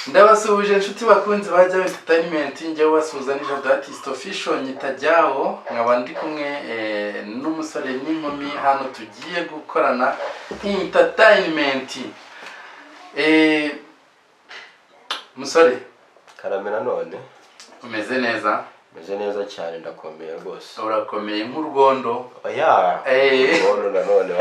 Ndabasuhuje inshuti bakunzi ba Jyawe Entertainment. Njyewe basuhuza ni Jado Artist Official, nyitajyaho, nkaba ndi kumwe n'umusore n'inkumi hano tugiye gukorana entertainment. Musore. Karame nanone. Umeze neza? Meze neza cyane, ndakomeye rwose. Urakomeye nk'urwondo. Oya. Urwondo nanone wa.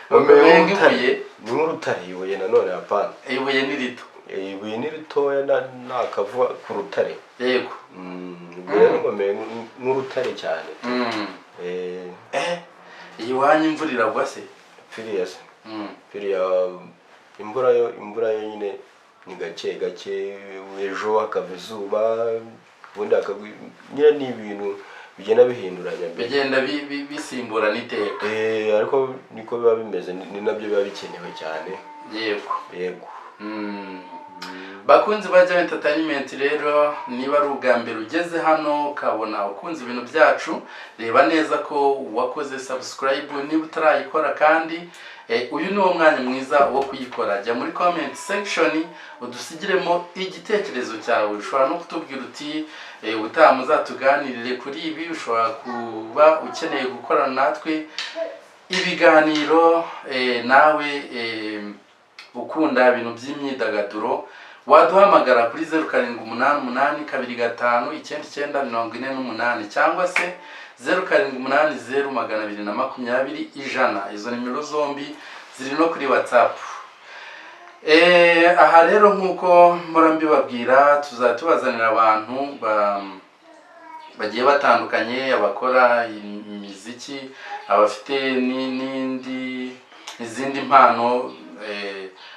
Ukomeye Nkomeye. nk'ibuye. Ni nk'urutare, ibuye nanone hapana. Ibuye ni rito. Ibuye ni ritoya, nakava ku rutare. Ubwo rero nkomeye nk'urutare cyane. Iwanyu imvura iragwa se? Piriya se? Piriya imvura yo nyine ni gake gake, ejo hakava izuba, ubundi hakagwa. Nyine ni ibintu bigenda bihinduranya mbere. Bigenda bisimburana iteka. Ariko niko biba bimeze, ni nabyo biba bikenewe cyane. Yego. Bakunzi ba Jyawe Entertainment rero, niba ari ubwa mbere ugeze hano ukabona ukunze ibintu byacu, reba neza ko wakoze subscribe. Niba utarayikora kandi, uyu ni wo mwanya mwiza wo kuyikora. Jya muri comment section udusigiremo igitekerezo cyawe. Ushobora no kutubwira uti ubutaha muzatuganirire kuri ibi. Ushobora kuba ukeneye gukorana natwe ibiganiro, nawe ukunda ibintu by'imyidagaduro, waduhamagara kuri 0788259948 cyangwa se 0780220100. Izo nimero zombi ziri no kuri WhatsApp. Aha rero, nk'uko mpora mbibabwira, tuzajya tubazanira abantu bagiye batandukanye, abakora imiziki, abafite n'indi izindi mpano,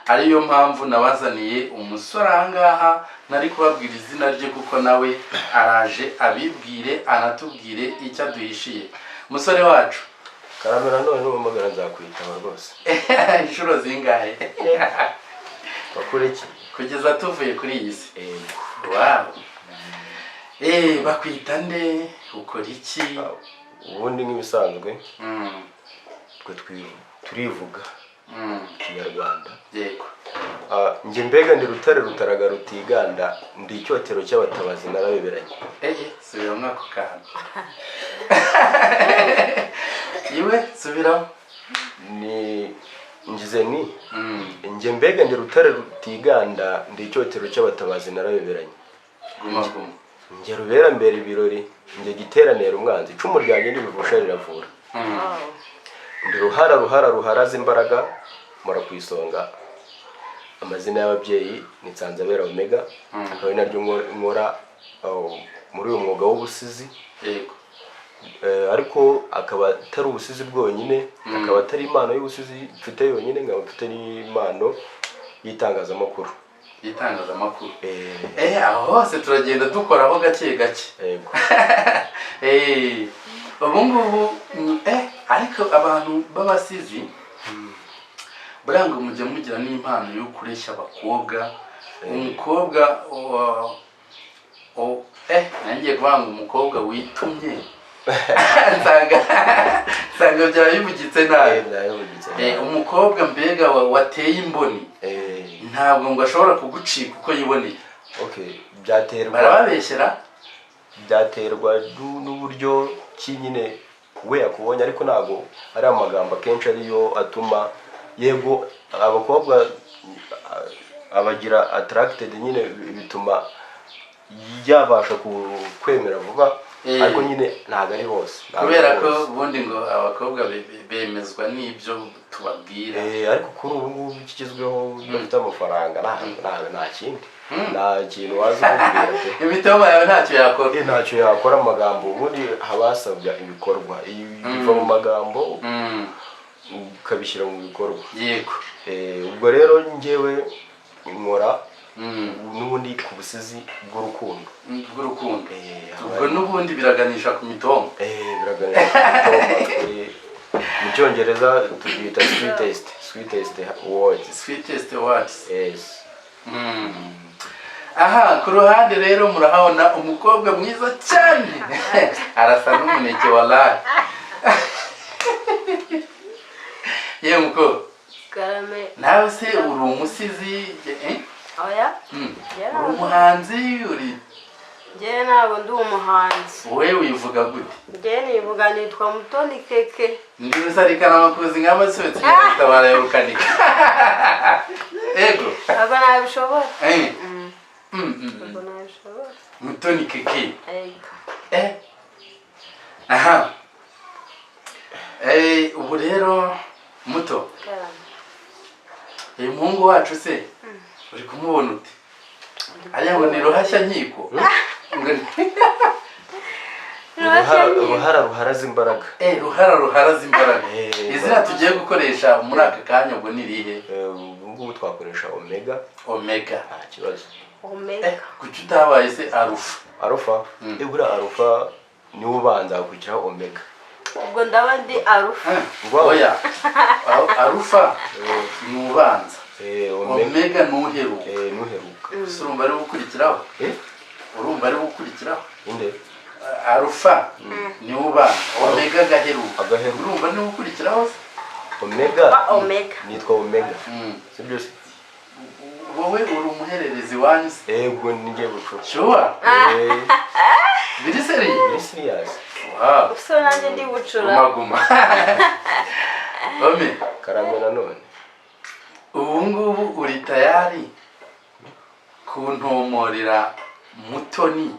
ariyo mpamvu nabazaniye umusore aha ngaha. Nari kubabwira izina rye kuko nawe araje abibwire, anatubwire icyo aduhishiye. Musore wacu. Karame nanone, numpamagara nzakwitaba rwose. Inshuro zingahe? Bakureke. Kugeza tuvuye kuri iyi si. Yego. Wow, bakwita nde? Ukora iki? Ubundi nk'ibisanzwe, twe turivuga Kinyarwanda. Njye mbega ndi Rutare Rutaraga Rutiganda, ndi icyotero cy'abatabazi, narabeberanye. Subiramo ako kantu iwe, subiramo. Ni ngize ni njye mbega ndi Rutare Rutiganda, ndi icyotero cy'abatabazi, narabeberanye. Guma guma. Njye rubera mbere ibirori, njye giteranira umwanzi, icumu ryanjye n'ibivusha riravura. Ndi ruhara ruhara ruharaza imbaraga, mpora ku isonga. Amazina y'ababyeyi ni Nsanzabera Omega, akaba ari naryo nkora muri uyu mwuga w'ubusizi. Ariko akaba atari ubusizi bwonyine, akaba atari impano y'ubusizi mfite yonyine, nkaba mfite n'impano y'itangazamakuru. Y'itangazamakuru. Aho hose turagenda dukoraho gake gake. Yego. Ubu ngubu ariko abantu b'abasizi buriya ngo mujya mugira n'impano yo kureshya abakobwa. Umukobwa nangiye kuvuga ngo umukobwa witumye, nsanga byaba bivugitse nabi. Byabivugitse. Umukobwa mbega wateye imboni, ntabwo ngo ashobora kugucika uko yiboneye. Okay, byaterwa. Barababeshyera. Byaterwa n'uburyo ki nyine we yakubonye, ariko ntabwo ari amagambo akenshi ariyo atuma. Yego, abakobwa abagira attracted nyine, bituma yabasha kwemera vuba. Ariko nyine ntabwo ari bose, ntabwo Kubera ari ko bose. ubundi ngo abakobwa bemezwa n'ibyo tubabwira. Ariko kuri ubu ngubu ikigezweho, udafite amafaranga nta kindi, nta kintu waza umubwira pe. Imitoma yawe ntacyo yakora. Ntacyo yakora. Amagambo ubundi haba hasabwa ibikorwa. Iyo biva mu magambo ukabishyira mu bikorwa. Ubwo rero njyewe nkora n'ubundi ku busizi bw'urukundo. Bw'urukundo. Haba Ubwo n'ubundi biraganisha ku mitongo. Biraganisha ku mitoma. Mu Cyongereza tubyita sweetest words. Sweetest words. Yes. Aha ku ruhande rero murahabona umukobwa mwiza cyane, arasa n'umuneke wa yewe mukobwa. Karame. Nawe se uri umusizi, eh? Oya. Uri Yeah. umuhanzi uri? Njyewe ntabwo ndi umuhanzi. Wowe wivuga gute? Njyewe nivuga nitwa Mutoni Keke. Ndi rusarikana amakuzi nk'amasubitse itabara ya rukanika, ego. Ntabwo nabishobora. Eh. Ntabwo nabishobora. Mutoni Keke. Ego. Aha, ubu rero Muto, Karame. Uyu muhungu wacu se uri kumubona ute? Ariya ngo ni Ruhashya nkiko. Ruhara ruhara ruharaza imbaraga. Ruhara ruharaza imbaraga. Izina tugiye gukoresha muri aka kanya ubwo ni irihe? Ubu ngubu twakoresha Omega. Omega. Nta kibazo. Omega. Kuki utabaye se Alpha? Alpha. Buriya Alpha niwe ubanza hakurikiraho Omega. Ubwo ndaba ndi Alpha. Oya, Alpha ni ubanza. Omega. Omega ni uheruka. Nuheruka. Gusa urumva ari gukurikiraho? Urumva ari gukurikiraho? Inde? Alpha ni ubanza, Omega agaheruka. Agaheruka. Urumva niwe ukurikiraho se? Omega. Ba Omega. Nitwa Omega, sibyo se? Wowe uri umuhererezi wanyu se? Ego, ninjye bucura. Sure? Biri sérieux? Ni serious. Wow. So nanjye ndi bucura. Guma guma, Ome. Karame nanone. Ubu ngubu uri tayari kuntomorera Mutoni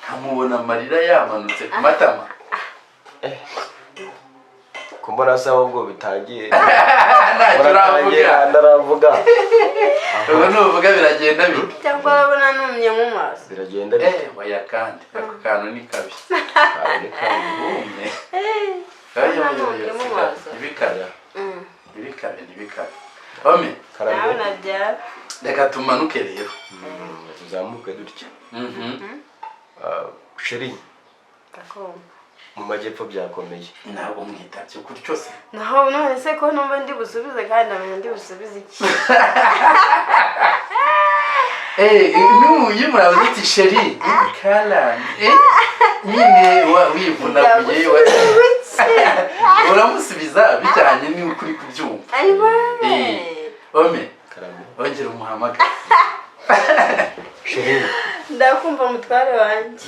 nkamubona amarira yamanutse ku matama? Ko mbona se ahubwo bitangiye? Ntacyo uravuga. Ntaravuga. Ubwo nuvuga biragenda bite? Cyangwa urabona numye mu maso? Biragenda bite? Oya, kandi ako kantu ni kabi. Kabi ni kabi. Wumye. Oya, oya, oya, Numye mu siga. maso. Ntibikabe, ntibikabe, ntibikabe, Ome. Karame. Nawe nabyara. Reka tumanuke rero. Tuzamuke dutya. Ah, chérie. Ndakumva. Mu majyepfo byakomeye. Ntabwo mwitabye gutyo se? Naho none se ko numva ndi busubize, kandi ndamenya ndi busubize iki? Iyo murabaza uti "Chérie kara", nyine wivunaguye, uramusubiza bijyanye n'uko uri kubyumva. Ayiwe. Ome. Karame. Ongera umuhamagare. Chérie. Ndakumva, mutware wanjye.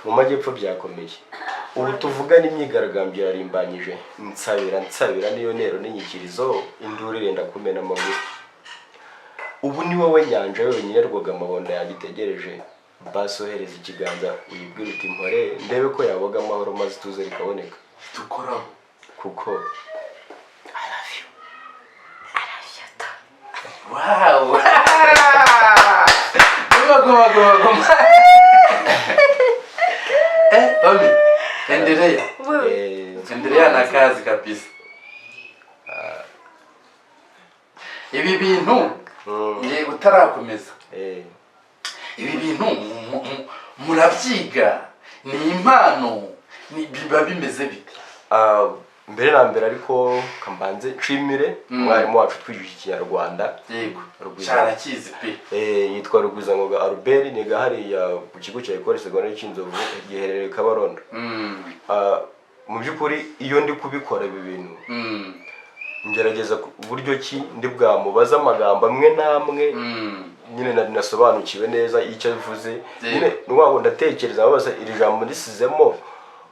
Mu majyepfo byakomeye, ubu tuvugana imyigaragambyo yarimbanyije. Nsabira nsabira niyo ntero n'inyikirizo, induru irenda kumena amaguru. Ubu ni wowe nyanja yonyine rwagamabondo yanjye itegereje. Basi ohereza ikiganza uyibwire uti "Mpore", ndebe ko yaboga amahoro maze ituze rikaboneka. Dukoraho. Kuko I love you. Arafyata. Wow, guma guma guma guma. Ome, endelea. Endelea na kazi kabisa. Ibi bintu, nge utarakomeza, ibi bintu murabyiga? Ni impano? Biba bimeze bite? Ah, mbere na mbere ariko kambanze nshimire umwarimu wacu twigisha Ikinyarwanda. Rugwiza. Cyarakizi pe. Yitwa Rugwizangoga Albert, niga hariya ku kigo cya Ecole Secondaire cy'Inzovu giherereye Kabarondo. Ah, mu by'ukuri iyo ndi kubikora ibi bintu, ngerageza uburyo ki ndi bwamubaze amagambo amwe n'amwe nyine nasobanukiwe neza icyo avuze. Nyine ni ukuvuga ngo ndatekereza ababaza iri jambo risizemo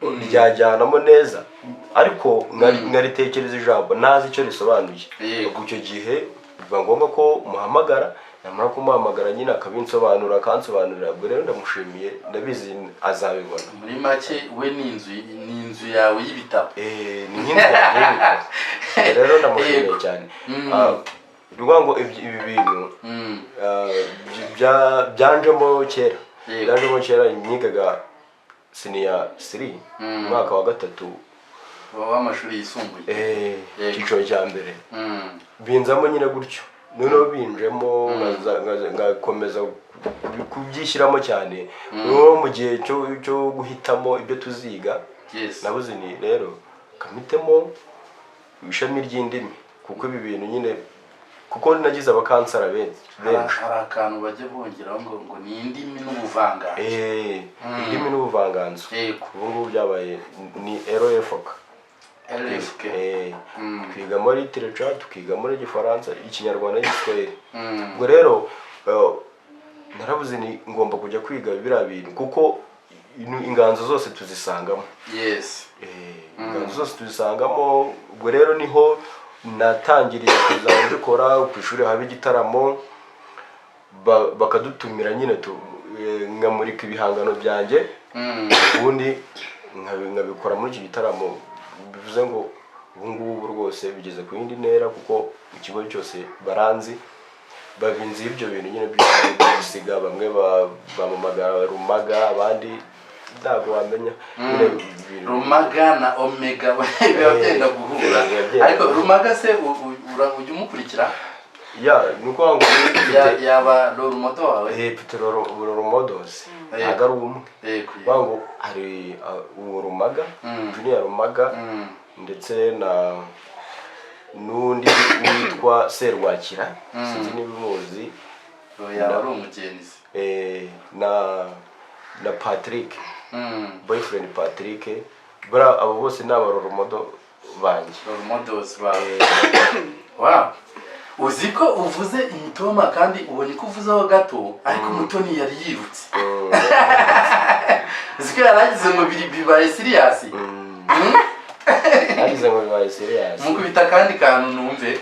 ryajyanamo neza, ariko nkaritekereza ijambo ntazi icyo risobanuye. Ubwo icyo gihe biba ngombwa ko muhamagara, namara kumuhamagara nyine akabinsobanura, akansobanurira. Ubwo rero ndamushimiye, ndabizi azabibona. Muri make we ni inzu yawe y'ibitabo. Ni nk'inzu yanjye y'ibitabo. Rero ndamushimiye cyane. Ah, ni ukuvuga ngo ibi bintu ah, byanjemo kera. Byanjemo kera nigaga senior 3, umwaka wa gatatu w'amashuri yisumbuye. Icyiciro cya mbere. Binzamo nyine gutyo, noneho binjemo ngakomeza kubyishyiramo cyane. Noneho mu gihe cyo guhitamo ibyo tuziga, nabuze ni rero kamitemo ishami ry'indimi, kuko ibi bintu nyine, kuko nagize abakansara benshi Hari benshi. Hari akantu bajya bongeraho ngo ni indimi n'ubuvanganzo. Indimi n'ubuvanganzo. Ubu ngubu byabaye ni LFK. LFK. Twigamo literature, tukigamo n'Igifaransa, Ikinyarwanda n'Igiswahili. Ubwo rero Narabuze ni ngomba kujya kwiga biriya bintu kuko inganzo zose tuzisangamo. Inganzo zose tuzisangamo. Ubwo rero niho natangiriye kuzajya mbikora ku ishuri, haba igitaramo bakadutumira nyine nkamurika ibihangano byanjye, ubundi nkabikora muri iki gitaramo. Bivuze ngo ubu ngubu rwose bigeze ku yindi ntera, kuko ikigo cyose baranzi, babinzi ibyo bintu nyine byo gusiga. Bamwe bamamagara Rumaga, abandi ntabwo wamenya nyine Rumaga na Omega biba byenda guhura. Biba byenda Ariko guhura. Rumaga se ujya umukurikira? Ya, ni ukuvuga ngo Yaba role model wawe? Mfite role models, ntabwo ari umwe. Kuvuga ngo hari uwo Rumaga, Junior Rumaga, ndetse na n'undi witwa Serwakira, sinzi niba umuzi. Uwo yaba ari umugenzi. Na Patrick, Boyfriend Patrick. Buriya abo bose ni aba role model banjye. Role models bawe. Wow, uzi ko uvuze imitoma kandi ubonye ko uvuzeho gato, ariko Mutoni yari yirutse. Uzi ko yaragize ngo bibaye serious. Nagize ngo bibaye serious. Mukubita akandi kantu numve.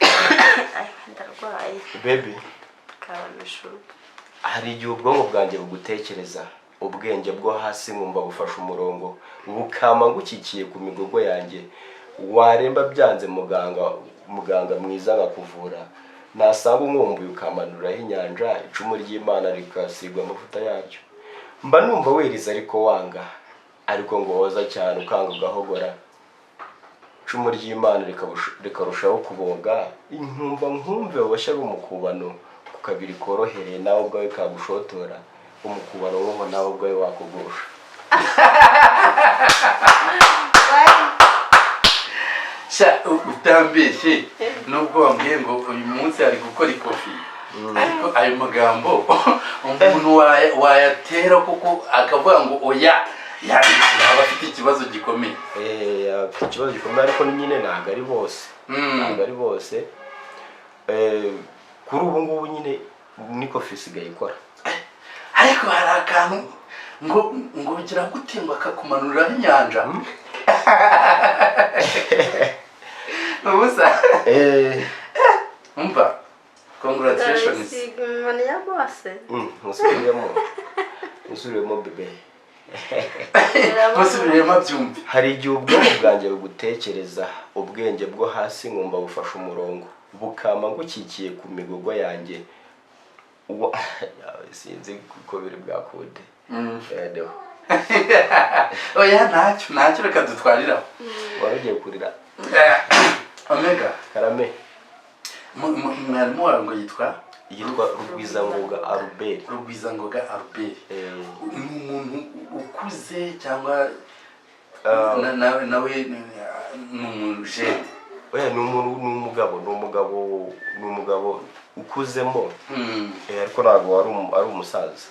Ay, ndarwaye. Baby. Kabamishu. Hari igihe ubwonko bwanjye bugutekereza, ubwenge bwo hasi nkumva bufashe umurongo, bukama ngukikiye ku migogo yanjye. Waremba byanze, muganga, muganga mwiza nkakuvura. Nasanga unkumbuye ukamanuriraho inyanja, icumu ry'Imana rikasigwa amavuta yaryo. Mba numva wiriza ariko wanga, ariko ngo woza cyane ukanga ugahogora, icumu ry'Imana rikarushaho kuboga. Nkumva nkumve woshya ari umukubano ku kabiri korohereye, nawe ubwawe kagushotora umukubano wowe nawe ubwawe wakugusha. Sha, utambeshye, nubwo wambwiye ngo uyu munsi ari gukora ikofi, ariko ayo magambo umuntu wayatera koko akavuga ngo oya, yaba afite ikibazo gikomeye. Afite ikibazo gikomeye, ariko nyine ntabwo ari bose. Ntabwo ari bose. Kuri ubu ngubu nyine niko isigaye ikora. Ariko hari akantu ngo ugira gute ngo akakumanuriraho inyanja ubusa. Umva, congratulations. Ndabisiga inkoni ya bose. Musubiremo, musubiremo bebe. Musubiremo byumve. Hari igihe ubwonko bwanjye bugutekereza, ubwenge bwo hasi nkumva bufashe umurongo, bukama ngukikiye ku migogo yanjye. Sinzi uko biri bwakunde. Deho. Oya, ntacyo, ntacyo, reka dutwariraho. Wari ugiye kurira. Omega. Karame. Mwarimu wawe ngo yitwa? Yitwa Rugwizangoga Albert. Rugwizangoga Albert. Ni umuntu ukuze cyangwa nawe ni umujene? Oya, ni umuntu, ni umugabo ukuzemo. Ariko ntabwo ari umusaza.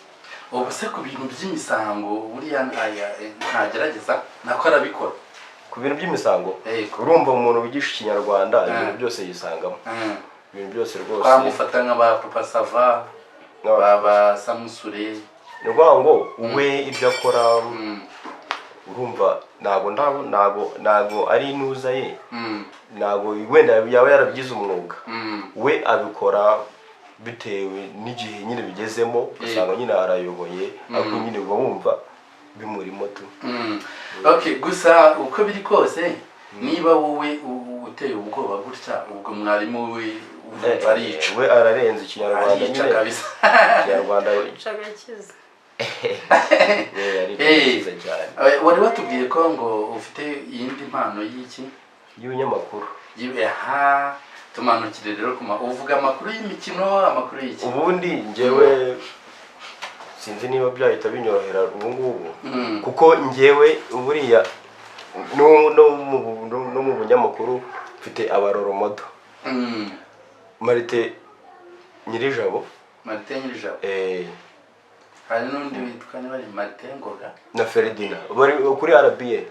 Ubu se ku bintu by'imisango buriya ntagerageza nako arabikora? Ku bintu by'imisango? Yego. Urumva umuntu wigisha Ikinyarwanda, ibintu byose yisangamo, ibintu byose rwose. Twamufata nka ba Papa Sava, ba Samusure. Ni ukuvuga ngo we ibyo akora, urumva ntabwo ari intuza ye, ntabwo wenda yaba yarabigize umwuga. We abikora bitewe n'igihe nyine bigezemo, ugasanga nyine arayoboye, ariko nyine uba wumva bimurimo tu. Okay, gusa uko biri kose, niba wowe uteye ubwoba gutya, ubwo mwarimu we urumva arica. We ararenze Ikinyarwanda. Arica Nyine kabisa. Ikinyarwanda we. Agakiza. Arica cyiza cyane. Wari watubwiye ko ngo ufite iyindi mpano y'iki? Y'ibinyamakuru. Aha tumanukire rero kuma uvuga amakuru y'imikino, amakuru y'iki? Ubundi njyewe sinzi niba byahita binyorohera ubu ngubu, kuko njyewe buriya no mu bunyamakuru mfite aba role model. Marite Nyirijabo. Martin Nyirijabo. Hari n'undi witwa niba ari Martin Ngoga. Na Feredina bari kuri RBA.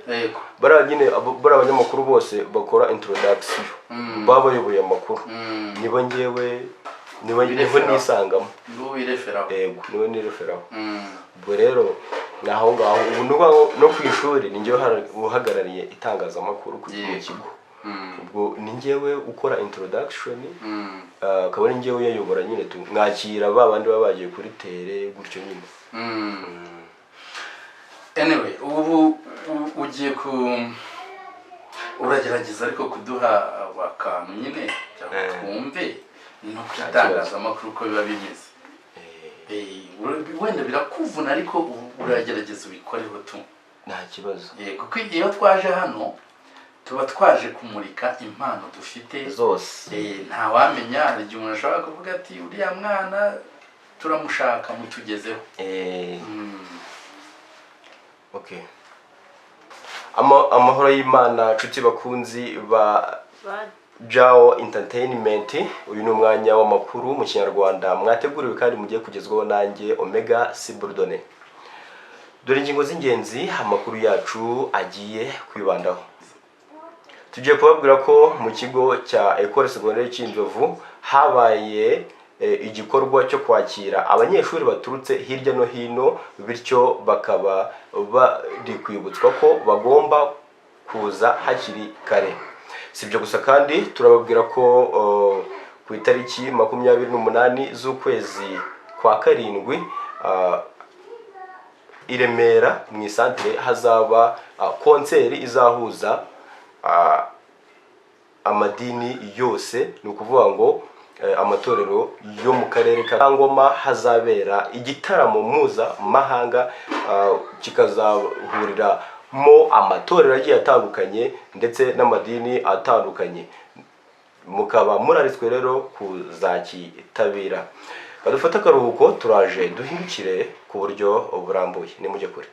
Bariya nyine bariya abanyamakuru bose bakora introduction, baba bayoboye amakuru, nibo njyewe Niwe niho Wireferaho. nisangamo. Niwo wireferaho. Yego, niwe nireferaho. Ubwo rero ni aho ngaho. Ubu ni ukuvuga ngo no ku ishuri ni njyewe uhagarariye itangazamakuru mu kigo. Ubwo ni njyewe ukora introduction, akaba ari njyewe uyayobora nyine tu, mwakira ba bandi baba bagiye kuri terrain gutyo nyine. Anyway, ubu ugiye ku uragerageza ariko kuduha akantu nyine cyangwa twumve no ku itangazamakuru uko biba bimeze. Wenda birakuvuna, ariko uragerageza ubikoreho tu. Nta kibazo. Kuko iyo twaje hano tuba twaje kumurika impano dufite zose. Ntawamenya, hari igihe umuntu ashobora kuvuga ati: "Uriya mwana turamushaka, mutugezeho." Okay. Amahoro y'Imana, nshuti bakunzi ba Jao Entertainment. Uyu ni umwanya w'amakuru mu Kinyarwanda mwateguriwe kandi mugiye kugezwaho nanjye Omega Siburdone. Dore ingingo z'ingenzi amakuru yacu agiye kwibandaho. Tugiye kubabwira ko mu kigo cya Ecole Secondaire Cyinzovu habaye igikorwa cyo kwakira abanyeshuri baturutse hirya no hino, bityo bakaba bari kwibutswa ko bagomba kuza hakiri kare. Si ibyo gusa kandi, turababwira ko ku itariki 28 z'ukwezi kwa karindwi, i Remera mu isantere hazaba concert izahuza amadini yose, ni ukuvuga ngo amatorero yo mu karere ka Ngoma. Hazabera igitaramo mpuzamahanga, kikazahuriramo amatorero agiye atandukanye ndetse n'amadini atandukanye, mukaba muraritswe rero kuzakitabira. Badufate akaruhuko, turaje duhindukire ku buryo burambuye, nimujye kure.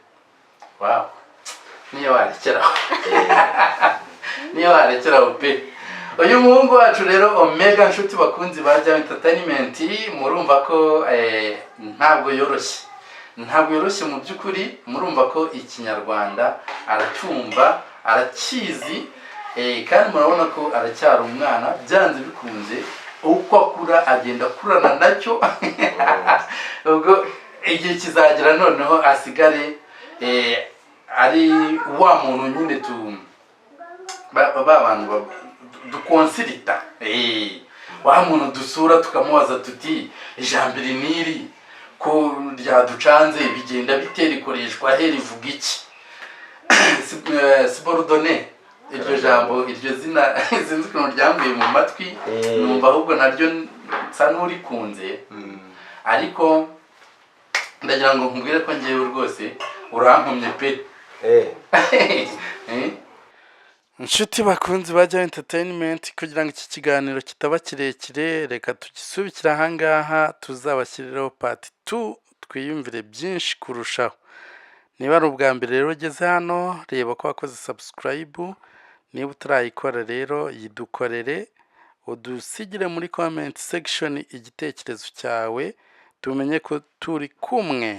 Wow, niyo warekeraho, niyo warekeraho pe. Uyu muhungu wacu rero Omega, nshuti bakunzi ba Jam Entertainment, murumva ko ntabwo yoroshye, ntabwo yoroshye mu by'ukuri. Murumva ko Ikinyarwanda aracyumva, arakizi, kandi murabona ko aracyari umwana. Byanze bikunze uko akura agenda akurana nacyo. Ubwo igihe kizagera noneho asigare ari wa muntu nyine tu ba bantu dukonsirita, wa muntu dusura tukamubaza tuti: "Ijambo iri n'iri ko ryaducanze, bigenda bite? Rikoreshwa he? Rivuga iki?" Siborudone, iryo jambo, iryo zina, sinzi ukuntu ryambuye mu matwi. Numva ahubwo naryo nsa n'urikunze, ariko ndagira ngo nkubwire ko ngewe rwose urankomye pe. Inshuti bakunzi ba Jya Entertainment, kugira ngo iki kiganiro kitaba kirekire, reka tugisubikire ahangaha, tuzabashyirireho part 2, twiyumvire byinshi kurushaho. Niba ari ubwa mbere rero ugeze hano, reba ko wakoze subscribe. Niba utarayikora rero, yidukorere, udusigire muri comment section igitekerezo cyawe, tumenye ko turi kumwe.